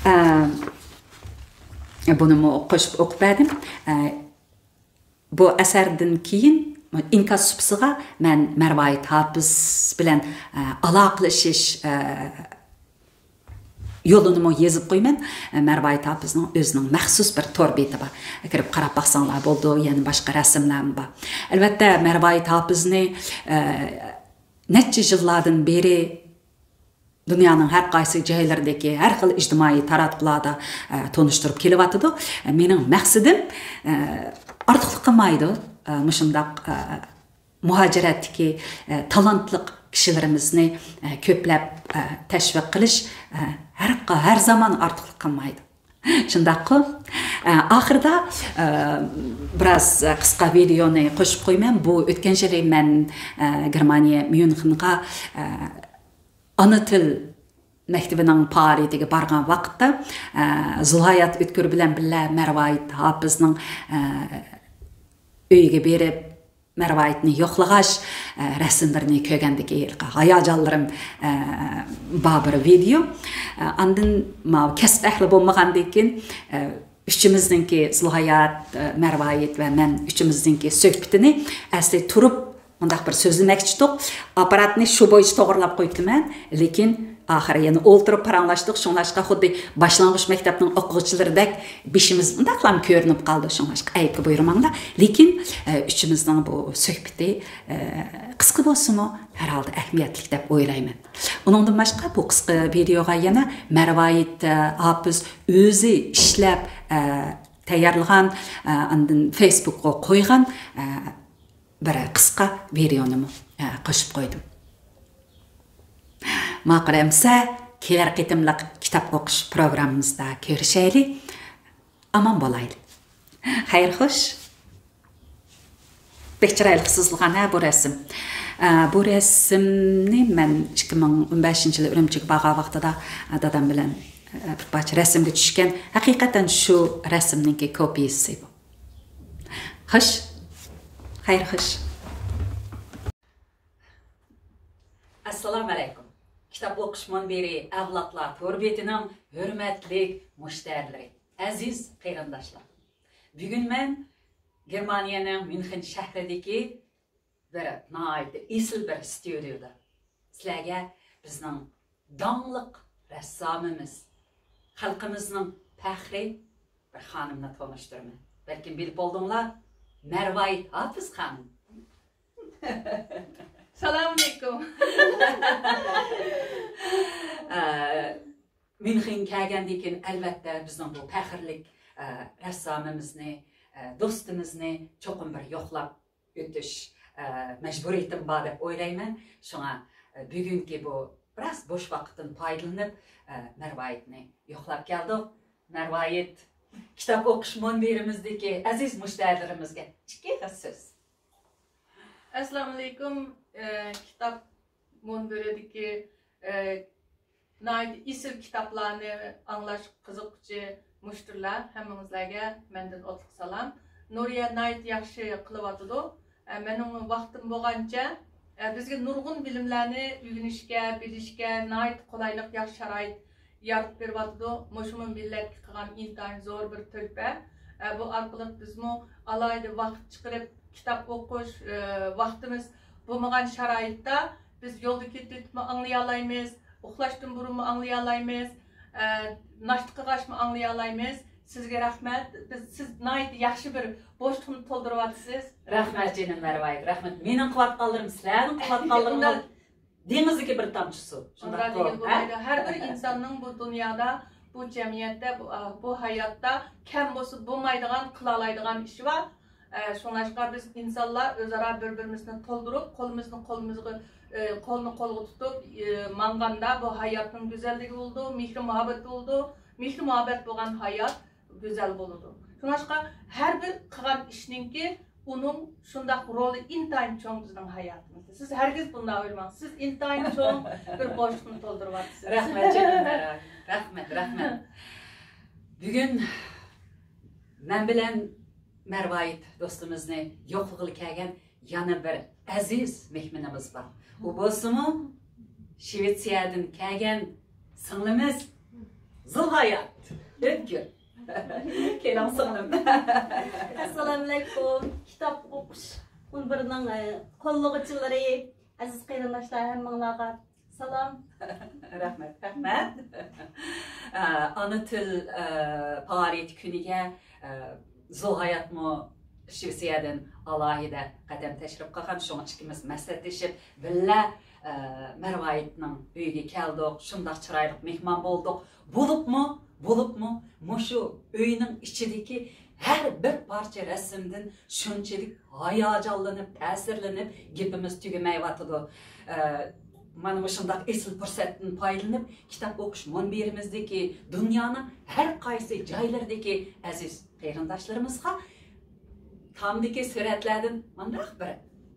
ئە، بۇنىمۇ قوشۇپ ئوقۇپ بەردىم. ئە، بۇ ئەسەردىن كېيىن ئىنكاس سۇپىسىغا مەن مەرۋايىت ھاپىز بىلەن، ئە، ئالاقىلىشىش، ئە، يولىنىمۇ يېزىپ قويىمەن. مەرۋايىت ھاپىزنىڭ ئۆزىنىڭ مەخسۇس بىر تور بېتى بار. كىرىپ قاراپ باقساڭلار بولىدۇ، يەنە باشقا رەسىملەرمۇ بار. ئەلۋەتتە، مەرۋايىت ھاپىزنى، ئە، نەچچە يىللاردىن بېرى دۇنيانىڭ ھەر قايسى جايلىرىدىكى ھەر خىل ئىجتىمائىي تاراتقۇلاردا، ئە، تونۇشتۇرۇپ كېلىۋاتىدۇ. مېنىڭ مەقسىتىم، ئە، ئارتۇقلۇق قىلمايدۇ. ئە، مۇشۇنداق، ئە، مۇھاجىرەتتىكى، ئە، تالانتلىق كىشىلىرىمىزنى، ئە، كۆپلەپ، ئە، تەشۋىق قىلىش، ئە، ھەر، ھەر زامان ئارتۇقلۇق قىلمايدۇ. شۇنداققۇ؟ ئە، ئاخىرىدا، ئە، بىراز قىسقا ۋىدېئونى قوشۇپ قويىمەن. بۇ ئۆتكەن يىلى مەن، ئە، گېرمانىيە ميۇنخېنغا، ئە، ئانا تىل مەكتىۋىنىڭ پائالىيىتىگە بارغان ۋاقىتتا، ئە، زۇلھايات ئۆتكۈر بىلەن بىللە مەرۋايىت ھاپىزنىڭ، ئە، ئۆيىگە بېرىپ، مەرۋايىتنى يوقلىغاچ، ئە، رەسىملىرىنى كۆرگەندىكى ھاياجانلىرىم، ئە، بار بىر ۋىدېئو. ئە، ئاندىن ماۋۇ كەسىپ ئەھلى بولمىغاندىن كېيىن، ئە، ئۈچىمىزنىڭكى، زۇلھايات، ئە، مەرۋايىت ۋە مەن ئۈچىمىزنىڭكى سۆھبىتىنى ئەسلى تۇرۇپ مۇنداق بىر سۆزلىمەكچىدۇق. ئاپپاراتنى شۇ بويىچە توغرىلاپ قويۇپتىمەن، لېكىن ئاخىرى يەنە ئولتۇرۇپ پاراڭلاشتۇق. شۇڭلاشقا خۇددى باشلانغۇچ مەكتەپنىڭ ئوقۇغۇچىلىرىدەك بېشىمىز مۇنداقلام كۆرۈنۈپ قالدى. شۇڭلاشقا ئەيىبكە بۇيرۇماڭلار. لېكىن، ئە، ئۈچىمىزنىڭ بۇ سۆھبىتى، ئە، قىسقا بولسىمۇ، ھەر ھالدا ئەھمىيەتلىك دەپ ئويلايمەن. ئۇنىڭدىن باشقا، بۇ قىسقا ۋىدېئوغا يەنە مەرۋايىت، ئە، ھاپىز ئۆزى ئىشلەپ، ئە، تەييارلىغان، ئە، ئاندىن فېيسبۇكقا قويغان، ئە، بىر قىسقا ۋىدېئونىمۇ، ئە، قوشۇپ قويدۇم. ماقۇل ئەمىسە، كېلەر قېتىملىق كىتاب ئوقۇش پروگراممىمىزدا كۆرۈشەيلى. ئامان بولايلى. خەير خوش. بەك چىرايلىق سىزىلغان ھە بۇ رەسىم. ئە، بۇ رەسىمنى مەن ئىككى مىڭ ئون بەشىنچى يىلى ئۈرۈمچىگە بارغان ۋاقتىدا، ئە، دادام بىلەن، ئە، بىر پارچە رەسىمگە چۈشكەن. ھەقىقەتەن شۇ رەسىمنىڭكى كوپىيىسى بۇ. خوش. خەير خوش. ئەسسالامۇ ئەلەيكۇم. كىتاب ئوقۇش مۇنبىرى ئەۋلادلار تور بېتىنىڭ ھۆرمەتلىك مۇشتەرىلىرى، ئەزىز قېرىنداشلار. بۈگۈن مەن گېرمانىيەنىڭ ميۇنخېن شەھىرىدىكى بىر ناھايىتى ئېسىل بىر ستۇدىيودا سىلەرگە بىزنىڭ داڭلىق رەسسامىمىز، خەلقىمىزنىڭ پەخرى بىر خانىمنى تونۇشتۇرىمەن. بەلكىم بىلىپ بولدۇڭلار، مەرۋايىت ھاپىز خانىم. سالام ئەلەيكۇم. ئە، ميۇنخېنگە كەلگەندىن كېيىن، ئەلۋەتتە، بىزنىڭ بۇ پەخىرلىك، ئە، رەسسامىمىزنى، ئە، دوستىمىزنى چوقۇم بىر يوقلاپ ئۆتۈش، ئە، مەجبۇرىيىتىم بار دەپ ئويلايمەن. شۇڭا، ئە، بۈگۈنكى بۇ بىراز بوش ۋاقىتتىن پايدىلىنىپ، ئە، مەرۋايىتنى يوقلاپ كەلدۇق. مەرۋايىت، كىتاب ئوقۇش مۇنبىرىمىزدىكى ئەزىز مۇشتەرىلىرىمىزگە ئىككى ئېغىز سۆز. ئەسسالامۇئەلەيكۇم. ئە، كىتاب مۇنبىرىدىكى، ئە، ناھايىتى ئېسىل كىتابلارنى ئاڭلاش قىزىققۇچى مۇشتەرىلەر، ھەممىڭىزلەرگە مەندىن ئوتلۇق سالام. نۇرىيە ناھايىتى ياخشى قىلىۋاتىدۇ. ئە، مېنىڭ ۋاقتىم بولغانچە، ئە، بىزگە نۇرغۇن بىلىملەرنى ئۆگىنىشكە، بىلىشكە ناھايىتى قولايلىق، ياخشى شارائىت يارىتىپ بېرىۋاتىدۇ. مۇشۇمۇ مىللەتكە قىلغان ئىنتايىن زور بىر تۆھپە. ئە، بۇ ئارقىلىق بىزمۇ ئالاھىدە ۋاقىت چىقىرىپ، كىتاب ئوقۇش، ئە، ۋاقتىمىز بولمىغان شارائىتتا بىز يولدا كېتىۋېتىپمۇ ئاڭلىيالايمىز، ئۇخلاشتىن بۇرۇنمۇ ئاڭلىيالايمىز، ئە، ناشتا قىلغاچمۇ ئاڭلىيالايمىز. سىزگە رەھمەت. بىز، سىز ناھايىتى ياخشى بىر بوشلۇقنى تولدۇرۇۋاتىسىز. رەھمەت جېنىم مەرۋايىت، رەھمەت. مېنىڭ قىلىۋاتقانلىرىم سىلەرنىڭ قىلىۋاتقانلىرىڭلار دېڭىزدىكى بىر تامچە سۇ. ئۇنداق شۇنداققۇ؟ دېگىلى بولمايدۇ. ھەر بىر ئىنساننىڭ بۇ دۇنيادا، بۇ جەمئىيەتتە، بۇ، بۇ ھاياتتا كەم بولسا بولمايدىغان، قىلالايدىغان ئىشى بار. ئە، شۇڭلاشقا بىز ئىنسانلار ئۆزئارا بىر-بىرىمىزنى تولدۇرۇپ، قولىمىزنى قولىمىزغا، ئە، قولنى قولغا تۇتۇپ، ئە، ماڭغاندا بۇ ھاياتنىڭ گۈزەللىكى بولىدۇ، مېھرى-مۇھەببەت بولىدۇ. مېھرى-مۇھەببەت بولغان ھايات گۈزەل بولىدۇ. شۇڭلاشقا ھەر بىر قىلغان ئىشنىڭكى ئۇنىڭ شۇنداق رولى ئىنتايىن چوڭ بىزنىڭ ھاياتىمىزدا. سىز ھەرگىز بۇنداق ئويلىماڭ. سىز ئىنتايىن چوڭ بىر بوشلۇقنى تولدۇرۇۋاتىسىز. رەھمەت جېنىم مەرۋايىت. رەھمەت، رەھمەت. بۈگۈن مەن بىلەن مەرۋايىت دوستىمىزنى يوقلىغىلى كەلگەن يەنە بىر ئەزىز مېھمىنىمىز بار. ئۇ بولسىمۇ شىۋېتسىيەدىن كەلگەن سىڭلىمىز زۇلھايات ئۆتكۈر. كېلىڭ سىڭلىم. ئەسسالامۇئەلەيكۇم. كىتاب ئوقۇش مۇنبىرىنىڭ، ئە، قوللىغۇچىلىرى، ئەزىز قېرىنداشلار، ھەممىڭلارغا سالام. رەھمەت، رەھمەت. ئە، ئانا تىل، ئە، پائالىيىتى كۈنىگە، ئە، زۇلھاياتمۇ شىۋېتسىيەدىن ئالاھىدە قەدەم تەشرىپ قىلغان، شۇڭا ئىككىمىز مەسلىھەتلىشىپ بىللە، ئە، مەرۋايىتنىڭ ئۆيىگە كەلدۇق، شۇنداق چىرايلىق مېھمان بولدۇق. بولۇپمۇ، بولۇپمۇ مۇشۇ ئۆينىڭ ئىچىدىكى ھەر بىر پارچە رەسىمدىن شۇنچىلىك ھاياجانلىنىپ، تەسىرلىنىپ، گېپىمىز تۈگىمەيۋاتىدۇ. ئە، مانا مۇشۇنداق ئېسىل پۇرسەتتىن پايدىلىنىپ، كىتاب ئوقۇش مۇنبىرىمىزدىكى دۇنيانىڭ ھەر قايسى جايلىرىدىكى ئەزىز قېرىنداشلىرىمىزغا تامدىكى سۈرەتلەردىن مانداق بىر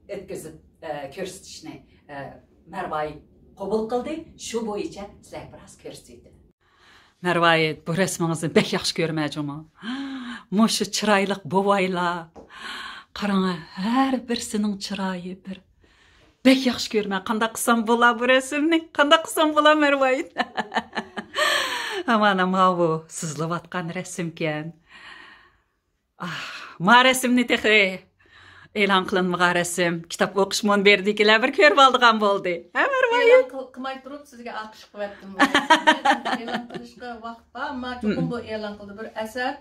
ئۆتكۈزۈپ، ئە، كۆرسىتىشنى، ئە، مەرۋايىت قوبۇل قىلدى. شۇ بويىچە سىلەرگە بىراز كۆرسىتىۋېتىمەن. مەرۋايىت، بۇ رەسىمىڭىزنى بەك ياخشى كۆرىمەن جۇمۇ. مۇشۇ چىرايلىق بوۋايلار. قاراڭا، ھەر بىرسىنىڭ چىرايى بىر. بەك ياخشى كۆرىمەن. قانداق قىلسام بولا بۇ رەسىمنى؟ قانداق قىلسام بولا، مەرۋايىت؟ ئامانا، ماۋۇ سىزىلىۋاتقان رەسىمكەن. ئاھ، ما رەسىمنى تېخى ئېلان قىلىنمىغان رەسىم، كىتاب ئوقۇش مۇنبىرىدىكىلەر بىر كۆرۈۋالىدىغان بولدى. ھە، مەرۋايىت؟ ئېلان قىل-، قىلماي تۇرۇپ سىزگە ئاقىش قىلىۋەتتىم. ئېلان قىلىشقا ۋاقىت بار، ئەمما چوقۇم بۇ ئېلان قىلدى. بىر ئەسەر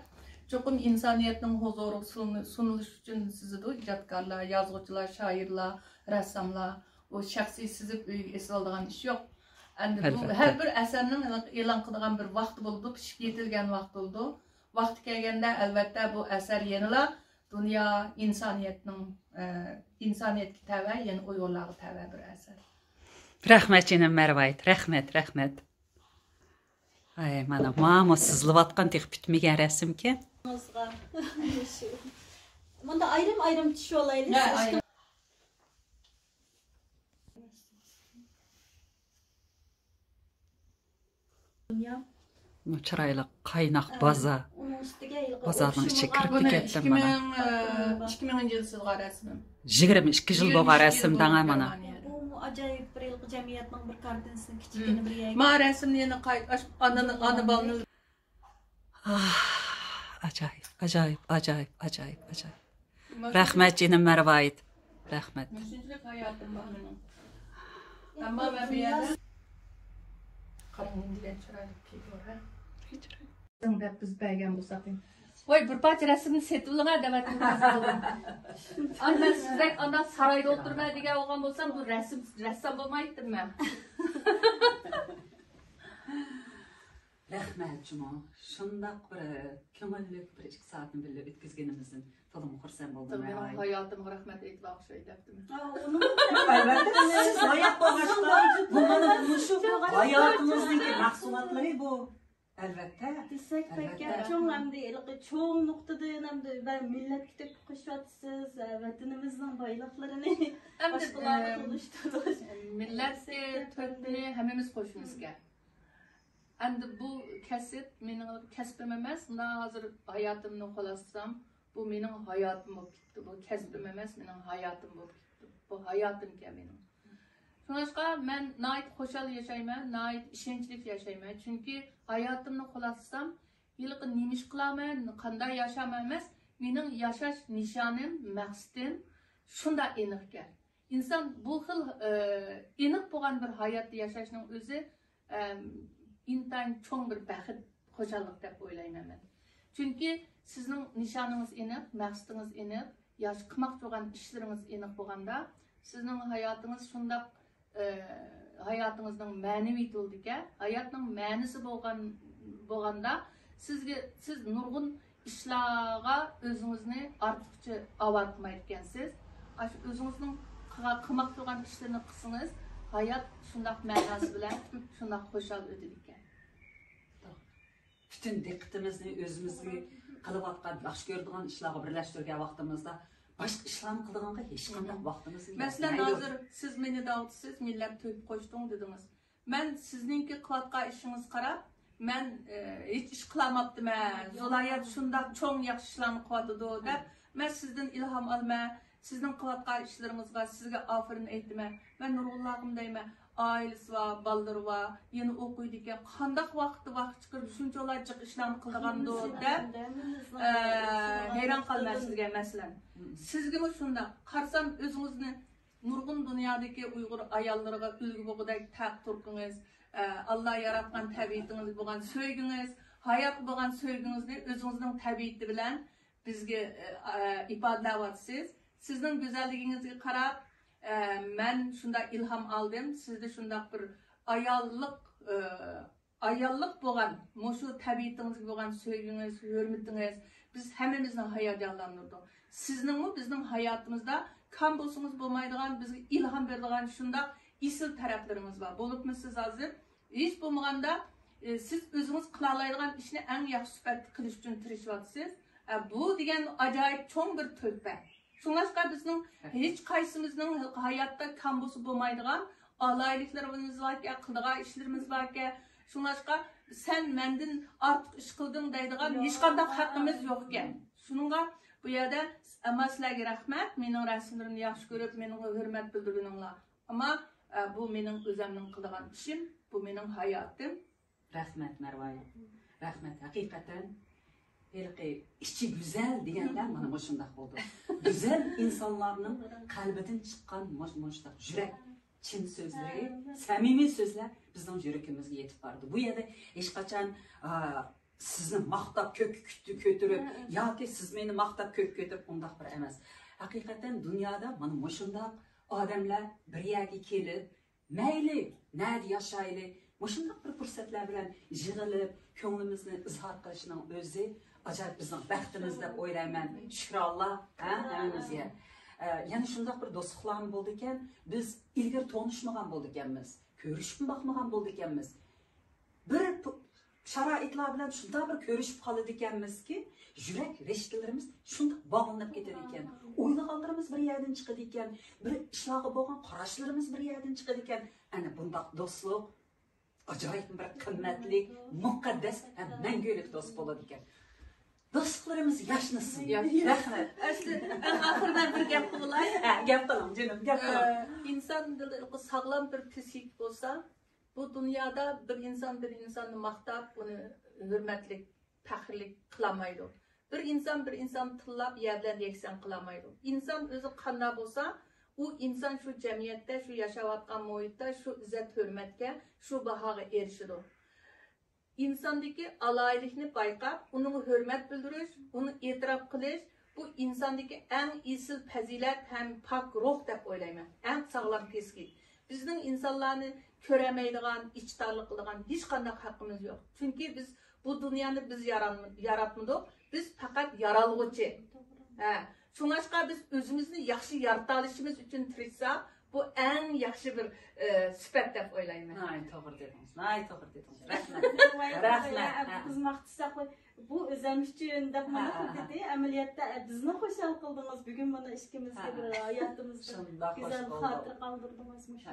چوقۇم ئىنسانىيەتنىڭ ھۇزۇرىغا سۇن-، سۇنۇلۇش ئۈچۈن سىزىدۇ. ئىجادكارلار، يازغۇچىلار، شائىرلار، رەسساملار. ئۇ شەخسىي سىزىپ ئۆيگە ئېسىۋالىدىغان ئىش يوق. ئەمدى بۇ ئەلۋەتتە. ھەر بىر ئەسەرنىڭ ئېلان قىلىدىغان بىر ۋاقتى بولىدۇ، پىشىپ يېتىلگەن ۋاقتى بولىدۇ. ۋاقتى كەلگەندە، ئەلۋەتتە، بۇ ئەسەر يەنىلا دۇنيا ئىنسانىيەتنىڭ، ئە، ئىنسانىيەتكە تەۋە، يەنى ئۇيغۇرلارغا تەۋە بىر ئەسەر. رەھمەت، جېنىم مەرۋايىت، رەھمەت، رەھمەت. ئاي، مانا، مانا سىزىلىۋاتقان، تېخى پۈتمىگەن رەسىمكەن. مۇندا ئايرىم-ئايرىم چۈشۈۋالايلى. ھە، سىز ئايرىم. دۇنيا. بۇ چىرايلىق قايناق بازا. ئۇنىڭ ئۈستىگە ھېلىقى بازارنىڭ ئوخشىمىغان ئىچىگە كىرىپ بۇنى كەتتىم ئىككى مانا. مىڭ، ئە، ئىككى مىڭىنچى يىل سىزغان رەسىمىم. يىگىرمە ئىككى يىل بولغان رەسىم دەڭە مانا. گېرمانىيەدە. بۇمۇ ئاجايىپ بىر ھېلىقى جەمئىيەتنىڭ بىر كارتىنىسىنى كىچىككىنە بىر يەرگە. ما رەسىمنى يەنە قايت-، ئاش-، ئانىنى، ئانا بالىنى. ئاھ، ئاجايىپ، ئاجايىپ، ئاجايىپ، ئاجايىپ، ئاجايىپ. رەھمەت، جېنىم مەرۋايىت. رەھمەت. مۇشۇنچىلىك ھاياتىم بار مېنىڭ. ئەمما مەن بۇ يەردە قاراڭ، نېمە دېگەن چىرايلىق پىدور، ھە؟ دەپ بىز بەرگەن بولساق. ۋاي، بىر پارچە رەسىمنى سېتىۋېلىڭە دەۋەتتىم. ئاندىن سىزدەك ئانداق سارايدا ئولتۇرىمەن دېگەن بولغان بولسام، بۇ رەسىم، رەسسام بولمايتتىم مەن. رەھمەت جۇمۇ، شۇنداق بىر كۆڭۈللۈك بىر ئىككى سائەتنى بىللە ئۆتكۈزگىنىمىزدىن تولىمۇ خۇرسەن بولدۇم، مەن مېنىڭ ھاياتىمغا رەھمەت ئېيتىپ ئوخشايدۇ دەپتىمەن. ئەلۋەتتە، سىز ھايات بولغاچقا، بۇ مانا مۇشۇ ھاياتىمىزنىڭكى مەھسۇلاتلىرى بۇ. ئەلۋەتتە. دېسەك بەك گەپ چوڭ، ئەمدى ھېلىقى چوڭ نۇقتىدىن ئەمدى ۋە مىللەتكە تۆھپە قوشۇۋاتىسىز، ۋەتىنىمىزنىڭ بايلىقلىرىنى باشقىلارغا تونۇشتۇرۇش. مىللەتكە تۆھپىنى ھەممىمىز قوشىمىزكەن. ئەمدى بۇ كەسىپ مېنىڭ كەسپىم ئەمەس، مۇنداق ھازىر ھاياتىمنى خۇلاسىلىسام، بۇ مېنىڭ ھاياتىم بولۇپ كېتىپتۇ. بۇ كەسپىم ئەمەس، مېنىڭ ھاياتىم بولۇپ كېتىپتۇ. بۇ ھاياتىمكەن مېنىڭ. شۇڭلاشقا مەن ناھايىتى خۇشال ياشايمەن، ناھايىتى ئىشەنچلىك ياشايمەن. چۈنكى ھاياتىمنى خۇلاسىلىسام، ھېلىقى نېمە ئىش قىلامەن، قانداق ياشايمەن ئەمەس، مېنىڭ ياشاش نىشانىم، مەقسىتىم شۇنداق ئېنىقكەن. ئىنسان بۇ خىل، ئە، ئېنىق بولغان بىر ھاياتتا ياشاشنىڭ ئۆزى، ئەم، ئىنتايىن چوڭ بىر بەخت، خۇشاللىق دەپ ئويلايمەن مەن. چۈنكى سىزنىڭ نىشانىڭىز ئېنىق، مەقسىتىڭىز ئېنىق، ياخشى قىلماقچى بولغان ئىشلىرىڭىز ئېنىق بولغاندا، سىزنىڭ ھاياتىڭىز شۇنداق، ئە، ھاياتىڭىزنىڭ مەنىۋىيىتى بولىدىكەن. ھاياتنىڭ مەنىسى بولغان، بولغاندا، سىزگە، سىز نۇرغۇن ئىشلارغا ئۆزىڭىزنى ئارتۇقچە ئاۋارە قىلمايدىكەنسىز. ئاشۇ ئۆزىڭىزنىڭ قىلغان، قىلماقچى بولغان ئىشلىرىنى قىلسىڭىز، ھايات شۇنداق مەناسى بىلەن، شۇنداق خۇشال ئۆتىدىكەن. پۈتۈن دىققىتىمىزنى ئۆزىمىزگە قىلىۋاتقان، ياخشى كۆرىدىغان ئىشلارغا بىرلەشتۈرگەن ۋاقتىمىزدا، باشقا ئىشلارنى قىلىدىغانغا ھېچقانداق ۋاقتىمىز مەسىلەن، يەتمەيدۇ. ھازىر سىز مېنى دەۋاتىسىز، مىللەت تۆھپە قوشتۇڭ دېدىڭىز. مەن سىزنىڭكى قىلىۋاتقان ئىشىڭىزغا قاراپ، مەن، ئە، ھېچ ئىش قىلالماپتىمەن، ۋىلايەت شۇنداق چوڭ ياخشى ئىشلارنى قىلىۋاتىدۇ دەپ، مەن سىزدىن ئىلھام ئالىمەن. سىزنىڭ قىلىۋاتقان ئىشلىرىڭىزغا سىزگە ئافېرىن ئېيتىمەن. مەن نۇرغۇنلارغىمۇ دەيمەن، ئائىلىسى بار، بالىلىرى بار، يەنە ئوقۇيدىكەن، قانداق ۋاقىتتا ۋاقىت چىقىرىپ شۇنچىۋالا جىق ئىشلارنى قىلىدىغاندۇ دەپ، ئە، ھەيران قالىمەن سىزگە. مەسىلەن، سىزگىمۇ شۇنداق. قارىسام ئۆزىڭىزنى نۇرغۇن دۇنيادىكى ئۇيغۇر ئاياللىرىغا ئۈلگە بولغۇدەك تەق تۇرقىڭىز، ئە، ئاللا ياراتقان تەبىئىتىڭىزگە بولغان سۆيگۈڭىز، ھاياتقا بولغان سۆيگۈڭىزنى ئۆزىڭىزنىڭ تەبىئىتى بىلەن بىزگە، ئە، ئە، ئىپادىلەۋاتىسىز. سىزنىڭ گۈزەللىكىڭىزگە قاراپ، ئە، مەن شۇنداق ئىلھام ئالدىم. سىزدە شۇنداق بىر ئاياللىق، ئە، ئاياللىق بولغان مۇشۇ تەبىئىتىڭىزگە بولغان سۆيگۈڭىز، ھۆرمىتىڭىز بىز ھەممىمىزنى ھاياجانلاندۇرىدۇ. سىزنىڭمۇ بىزنىڭ ھاياتىمىزدا كام بولسىڭىز بولمايدىغان، بىزگە ئىلھام بېرىدىغان شۇنداق ئېسىل تەرەپلىرىڭىز بار. بولۇپمۇ سىز ھازىر ھېچ بولمىغاندا، ئى، سىز ئۆزىڭىز قىلالايدىغان ئىشنى ئەڭ ياخشى سۈپەتتە قىلىش ئۈچۈن تىرىشىۋاتىسىز. ئە، بۇ دېگەن ئاجايىپ چوڭ بىر تۆھپە. شۇڭلاشقا بىزنىڭ ھەقىقەت. ھېچ قايسىمىزنىڭ ھاياتتا كام بولسا بولمايدىغان ئالاھىدىلىكلىرىمىز باركەن، قىلىدىغان ئىشلىرىمىز باركەن. شۇڭلاشقا سەن مەندىن ئارتۇق ئىش قىلدىڭ دەيدىغان ھېچقانداق ھەققىمىز يوقكەن. شۇنىڭغا بۇ يەردە، ئەمما سىلەرگە رەھمەت، مېنىڭ رەسىملىرىمنى ياخشى كۆرۈپ، مېنىڭغا ھۆرمەت بىلدۈرگىنىڭلار. ئەمما، ئە، بۇ مېنىڭ ئۆزەمنىڭ قىلىدىغان ئىشىم، بۇ مېنىڭ ھاياتىم. رەھمەت، مەرۋايىت. رەھمەت، ھەقىقەتەن ھېلىقى ئىچى گۈزەل دېگەنلەر مانا مۇشۇنداق بولىدۇ. گۈزەل ئىنسانلارنىڭ قەلبىدىن چىققان مۇش-، مۇشۇنداق يۈرەك چىن سۆزلىرى، سەمىمىي سۆزلەر بىزنىڭ يۈرىكىمىزگە يېتىپ بارىدۇ. بۇ يەردە ھېچقاچان، ئا، سىزنى ماختاپ كۆككە كۆتۈرۈپ ياكى سىز مېنى ماختاپ كۆككە كۆتۈرۈپ ئۇنداق بىر ئەمەس. ھەقىقەتەن دۇنيادا مانا مۇشۇنداق ئادەملەر بىر يەرگە كېلىپ، مەيلى نەدە ياشايلى، مۇشۇنداق بىر پۇرسەتلەر بىلەن يىغىلىپ، كۆڭلىمىزنى ئىزھار قىلىشنىڭ ئۆزى ئاجايىپ بىزنىڭ بەختىمىز دەپ ئويلايمەن. شۈكرى ئاللا، ھە، ھەممىمىزگە. ئە، يەنە شۇنداق بىر دوستلۇقلارمۇ بولىدىكەن، بىز ئىلگىرى تونۇشمىغان بولىدىكەنمىز، كۆرۈشۈپمۇ باقمىغان بولىدىكەنمىز. بىر پۇ-، شارائىتلار بىلەن شۇنداق بىر كۆرۈشۈپ قالىدىكەنمىزكى، يۈرەك رىشتىلىرىمىز شۇنداق باغلىنىپ كېتىدىكەن. ئويلىغانلىرىمىز بىر يەردىن چىقىدىكەن، بىر ئىشلارغا بولغان قاراشلىرىمىز بىر يەردىن چىقىدىكەن. ئەنە بۇنداق دوستلۇق ئاجايىپ بىر قىممەتلىك، مۇقەددەس ھەم مەڭگۈلۈك دوست بولىدىكەن. دوستلۇقلىرىمىز ياشنىسۇن. ياش-، رەھمەت. ئەسلى، ئەڭ ئاخىرىدا بىر گەپ قىلىۋالاي. ھە، گەپ قىلىڭ، جېنىم، گەپ قىلىڭ. ئە، ئىنسان ساغلام بىر پسىخىك بولسا، بۇ دۇنيادا بىر ئىنسان بىر ئىنساننى ماختاپ، ئۇنى ھۆرمەتلىك، پەخىرلىك قىلالمايدۇ. بىر ئىنسان بىر ئىنساننى تىللاپ، يەر بىلەن يەكسان قىلالمايدۇ. ئىنسان ئۆزى قانداق بولسا، ئۇ ئىنسان شۇ جەمئىيەتتە، شۇ ياشاۋاتقان مۇھىتتا شۇ ئىززەت-ھۆرمەتكە، شۇ باھاغا ئېرىشىدۇ. ئىنساندىكى ئالاھىدىلىكنى بايقاپ، ئۇنىڭغا ھۆرمەت بىلدۈرۈش، ئۇنى ئېتىراپ قىلىش، بۇ ئىنساندىكى ئەڭ ئېسىل پەزىلەت ھەم پاك روھ دەپ ئويلايمەن. ئەڭ ساغلام پسىخىك. بىزنىڭ ئىنسانلارنى كۆرەلمەيدىغان، ئىچى تارلىق قىلىدىغان ھېچقانداق ھەققىمىز يوق. چۈنكى بىز بۇ دۇنيانى بىز ياران-، ياراتمىدۇق. بىز پەقەت يارالغۇچى. ھە. شۇڭلاشقا بىز ئۆزىمىزنى ياخشى يارىتالىشىمىز ئۈچۈن تىرىشساق، بۇ ئەڭ ياخشى بىر، ئە، سۈپەت دەپ ئويلايمەن. ناھايىتى توغرا دېدىڭىز. ناھايىتى توغرا دېدىڭىز. رەھمەت. رەھمەت. بىز ماختىساق، بۇ ئۆزەم ئۈچۈن دەپ مانا دېدى. ئەمەلىيەتتە، ئە، بىزنى خۇشال قىلدىڭىز. بۈگۈن مانا ئىككىمىزگە بىر ھاياتىمىزدا گۈزەل خاتىرە قالدۇردىڭىز مۇشۇ.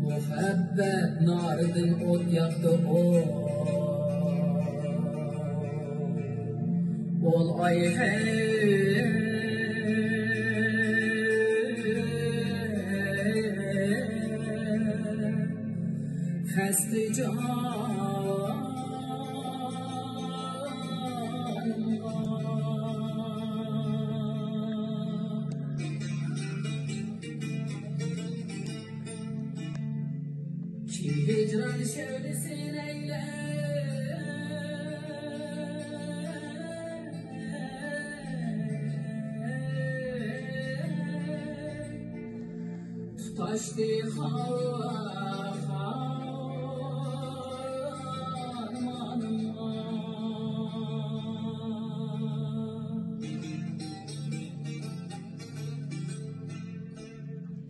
مۇھەببەت نارىدىن ئوت ياقتى ئۇ. ئۇل ئايغىر خەستە جانغا. كىم ھىجران شەۋلىسى لەيلەپ تۇتاشتى خارمانىمغا.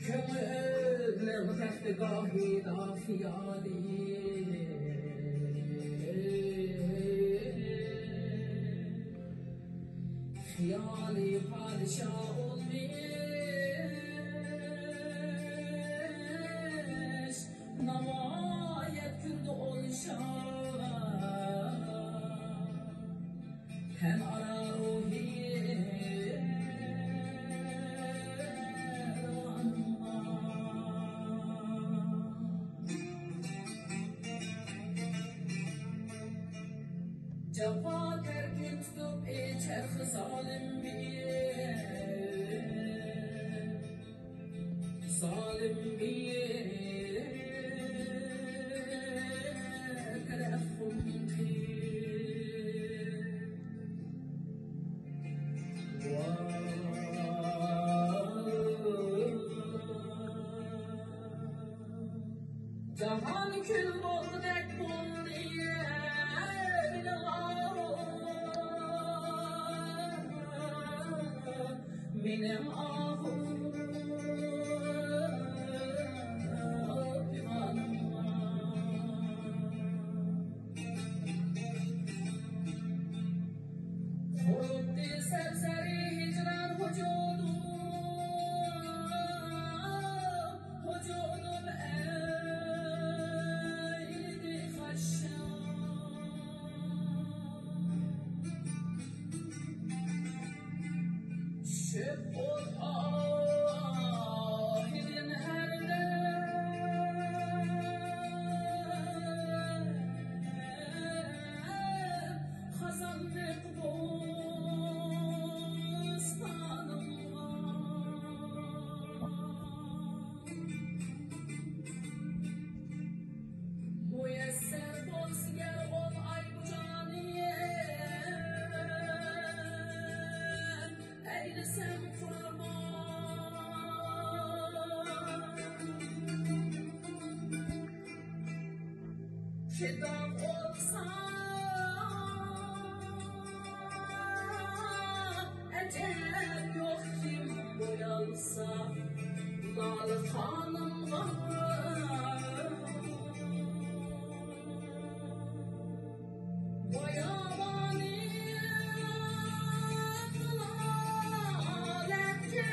كۆڭۈلنىڭ تەختىگاھىدا خىيالى، خىيالى پادىشاھ ئولمىش، ناۋايەت كۈندە ئولشا. تەن ئارا روھى جاپا تەركىن تۇتۇپ ئېچەر زالىم بىر، زالىم بىر تەلەففۇن قىل. جاھان كۈل بولغۇدەك بولدى، مېنىڭ ئاھۇم پىغانىمغا. قۇرۇتتى سەرسەرى ھىجران ۋۇجۇدۇم، ۋۇجۇدۇم ئەيلىدى خاششام. چۆپ ئوت ئاھىدىن ھەر دەم خازانلىق بوستانىمغا. مۇيەسسەر بولسا گەر ئون ئاي بۇ جانىم، ئەيلىسەم قۇربان. پىدا بولسا ئەجەب يوق كىم بويالسا لالە خانىمغا. باياۋانى دالالەتكە.